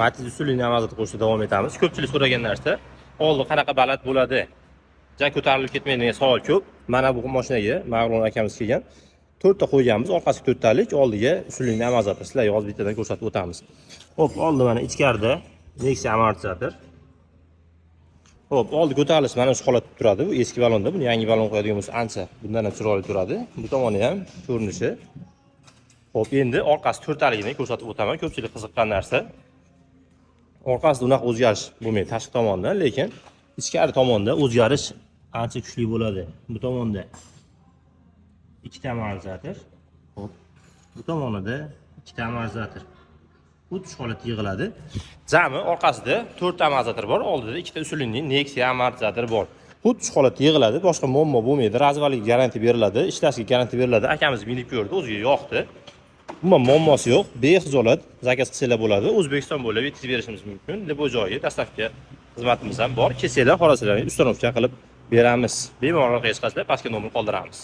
Matiz usulini amalga qo'shishda davom etamiz. Ko'pchilik so'ragan narsa, oldi qanaqa baland bo'ladi? Ja ko'tarilib ketmaydi degan savol ko'p. Mana bu mashinaga Mavlon akamiz kelgan. To'rtta qo'yganmiz, orqasi to'rttalik, oldiga usulini amortizator. Sizlarga hozir bittadan ko'rsatib o'tamiz. Xo'p, oldi mana ichkarida Nexia amortizator. Xo'p, oldi ko'tarilish mana shu holatda turadi. Bu eski balonda, buni yangi balon qo'yadigan bo'lsa, ancha bundan ham chiroyli turadi. Bu tomoni ham ko'rinishi. Xo'p, endi orqasi to'rttaligini ko'rsatib o'taman. Ko'pchilik qiziqqan narsa. Orqasida unaqa o'zgarish bo'lmaydi tashqi tomondan, lekin ichkari tomonda o'zgarish ancha kuchli bo'ladi. Bu tomonda ikkita amortizator. Xo'p, bu tomonida ikkita amortizator. Xuddi shu holatda yig'iladi. Jami orqasida to'rtta amortizator bor, oldida ikkita usulli Nexia amortizator bor. Xuddi shu holatda yig'iladi, boshqa muammo bo'lmaydi. Развал ga garantiya beriladi, ishlashiga garantiya beriladi. Akamiz minib ko'rdi, o'ziga yoqdi. Umuman muammosi yo'q. Bexijolat zakaz qilsanglar bo'ladi. O'zbekiston bo'ylab yetkazib berishimiz mumkin. Любой joyga доставка xizmatimiz ham bor. Kelsanglar, xohlasanglar, установка qilib beramiz. Bemalol aloqaga chiqasizlar, pastga nomer qoldiramiz.